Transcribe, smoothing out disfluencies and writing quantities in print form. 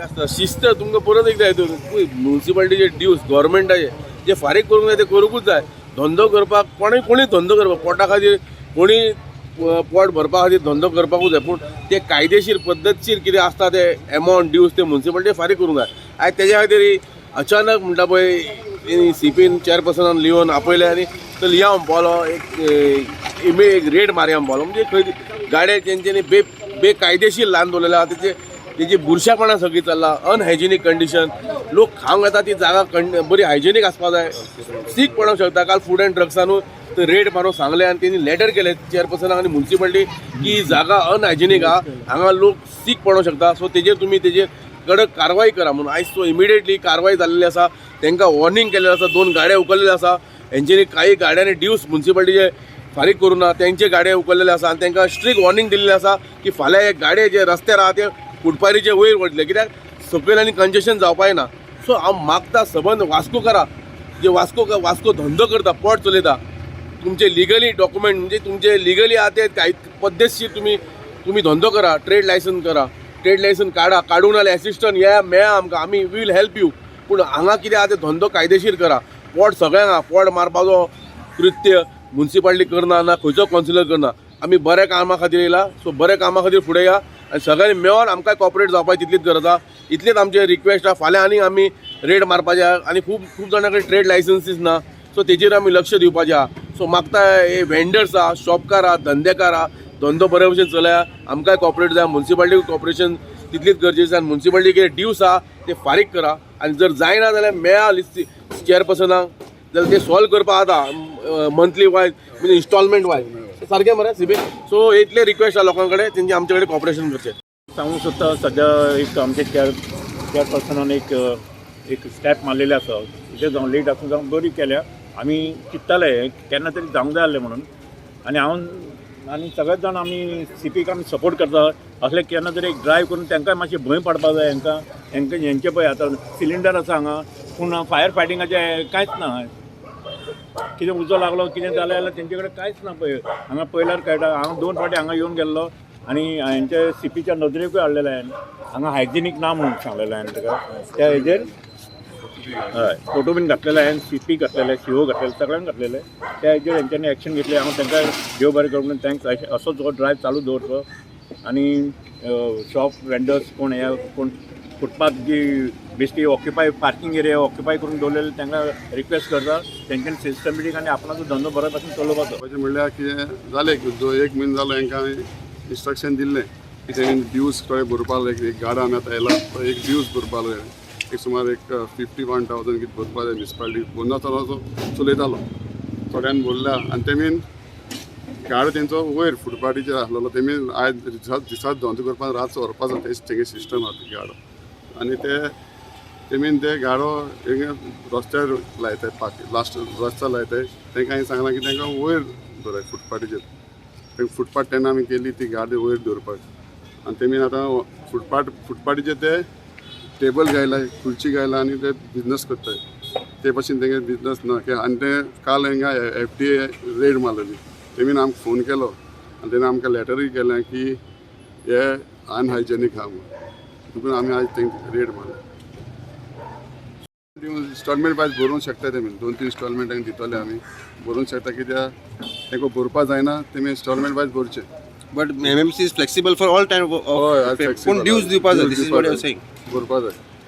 आसता शिस्त. तुमकां परत एकदां येतो, मुन्सिपालिटीचे ड्यूज गव्हर्मेंटाचे जे फारीक करूंक जाय ते करूंकूच जाय. धंदो करपाक कोणूय, कोणूय धंदो करपाक, पोटा खातीर कोणी पोट भरपा खातीर धंदो करपाकूच जाय, पूण ते कायदेशीर पद्दतशीर कितें आसता ते एमावंट ड्यूज ते मुन्सिपालिटी फारीक करूंक जाय. आयज तेज्या खातीर अचानक म्हणटा पळय, सीपीन चेअरपर्सनान लियोन आपयले आनी तो लियांव म्हणपालो, एक एक रेड मारया म्हणपालो. म्हणजे खंय गाडे तेंच्यांनी बेकायदेशीर ल्हान दवरलेले आहा, तेचे तेजी बुरशेपणां सगळीं चल्ला, अनहायजेनीक कंडिशन. लोक खावंक येता ती जागा बरी हायजेनीक आसपा जाय. सीक पडोंक शकता. काल फूड अँड ड्रग्सानूय ते रेड मारून सांगले आनी तेणी लेटर केले चेअरपर्सनाक आनी मुन्सिपालिटी की ही जागा अनहायजेनीक आहा, हांगा लोक सीक पडोंक शकता, सो तेजेर तुमी तेजेर कडक कारवाय करा म्हणून. आयज सो इमिडिएटली कारवाय जाल्लेली आसा. तांकां वॉर्निंग केल्लें आसा. दोन गाडये उखल्लेले आसा. हेंच्यांनी काही गाड्यांनी ड्यूज मुन्सिपालिटीचे फारीक करूं ना, तेंचे गाडये उखल्लेले आसा आनी तांकां स्ट्रीक वॉर्निंग दिल्लें आसा की फाल्यां हे गाडये जे रस्त्यार आहा ते फुटपाथीचे वयर वयतले, कित्याक सकयल आनी कंजेशन जावपाक ना. सो हांव मागता सबंद वास्कोकारा, जे वास्को वास्को धंदो करता, पोट चलयता, तुमचे लिगली डॉक्युमेंट, म्हणजे तुमचे लिगली आहा ते काय पद्दतशीर तुमी तुमी धंदो करा. ट्रेड लायसन्स करा, ट्रेड लायसन्स काडा. काडूंक नाल्यार एसिस्टंट येया, मेळा आमकां, आमी वील हेल्प you. पूण हांगा कितें आहा ते धंदो कायदेशीर करा. पोट सगळ्यांक आहा. पोट मारपाचो कृत्य मुन्सिपालिटी करना ना खंयचो कावन्सिलर करना. आमी बऱ्या कामा खातीर येयला, सो बऱ्या कामा खातीर फुडें या आनी सगळ्यांनी मेळोन आमकां कॉपरेट जावपाक तितलीच गरज आहा. इतलीच आमचें रिक्वेस्ट आहा. फाल्यां आनी आमी रेड मारपाचे आहा आनी खूब खूब जाणां कडेन ट्रेड लायसन्सीस ना, सो तेजेर आमी लक्ष दिवपाचें आहा. सो मागता, हे वेंडर्स आहा, शॉपकार आहा, धंदेकार आहा, धंदो बरे भशेन चलया. आमकांय कॉपरेट जाय, मुन्सिपालिटी कॉपरेशन तितलीच गरजेचें. आनी मुन्सिपालिटी कितें ड्यूस आहा ते फारीक करा आनी जर जायना जाल्यार मेळा चेअरपर्सनाक, जाल्यार ते सॉल्व करपाक जाता, मंथली वायज म्हणजे इन्स्टॉलमेंट वायज. सारकें मरे सीपी? सो इतले रिक्वेस्ट आहा लोकां कडेन, तेंचे आमचे कडेन कॉपरेशन करचें. सांगूंक सोदता, सद्या एक आमचे चेअरपर्सनान एक एक स्टेप मारलेले आसा. कितें जावं, लेट आसूं जावं, बरी केल्या. आमी चिंत्ताले केन्ना तरी जावंक जाय आसलें म्हणून. आनी हांव आनी सगळेच जाण आमी सीपीक आमी सपोर्ट करता. असले केन्ना तरी एक ड्रायव करून तांकां मातशें भंय पडपा जाय हांकां. हेंकां हेंचे पळय, आतां सिलिंडर आसा हांगा, पूण फायर फायटिंगाचें कांयच ना. कितें उजो लागलो, कितें जालें जाल्यार तेंचे कडेन कांयच ना. पळय, हांगा पळयल्यार कळटा. हांव दोन फावटी हांगा येवन गेल्लो आनी हेंचे सीपीच्या नदरेकूय हाडलेलें हांवें. हांगा हायजिनीक ना म्हणून सांगलेलें हांवें ताका. त्या हेजेर हय फोटो बीन घातलेले हांवें, सीपी घातलेले, सीओ घातलेले, सगळ्यांक घातलेले. त्या हेजेर हेंच्यांनी एक्शन घेतली. हांव तांकां देव बरें करूं म्हणून thanks. असोच हो ड्रायव चालू दवरचो आनी शॉप वेंडर्स कोण हे कोण फुटपाथ जी बेश्टी ऑक्युपाय, पार्किंग एरिया ऑक्युपाय करून दवरलेले, तांकां रिक्वेस्ट करता, तेंच्यांनी सिस्टमॅटीक आनी आपणाचो धंदो बरो पासून चलोवपाचो. म्हणपाचें म्हणल्यार कितें जालें की जो एक म्हयनो जालो, हांकां इन्स्ट्रक्शन दिल्लें की तेणी ड्यूज थोडे भरपाक जाय. एक गाडो आमी आतां येयला, तो एक ड्यूज भरपाक जाय. एक सुमार एक 51,000 कितें भरपाक जाय म्युनिसिपालिटी. भरनासतना तो चलयतालो. थोड्यान भरल्या आनी तेमीन गाडो तेंचो वयर फुटपाटीचेर आसलेलो. तेमी आयज दिसात दिसात धंदो करपाक, रातचो व्हरपाचो, तेच तेगे सिस्टम आहा ती गाडो. आनी ते तेमीन ते गाडो हिंगा रस्त्यार लायताय, पार्क लास्ट रस्त्यार लायताय. तांकां हांवें सांगलां की तांकां वयर दवराय फुटपाटीचेर. ते फुटपाट तेन्ना आमी केली ती गाडी वयर दवरपाक. आनी तेमी आतां फुटपाटीचेर ते टेबल घायला, खुर्ची घायला आनी ते बिजनस करताय. ते पासून तेंगे बिजनस ना. आनी ते काल हिंगा एफडीए रेड मारलेली. तेमीन आमकां फोन केलो आनी तेणें आमकां लेटरूय केलें की हे अनहायजेनीक आहा म्हणून. देखून आमी आयज तेंकां रेड मारले. इन्स्टॉलमेंट वायज भरूंक शकता तेमी. दोन तीन इन्स्टॉलमेंट तांकां दितले आमी. भरूंक शकता, कित्याक तांकां भरपा जायना, तेमी इन्स्टॉलमेंट वायज भरचे. But MMC is flexible for all time of हय. पूण ड्यूज दिवपा जाय. This is what you saying. भरपा जाय.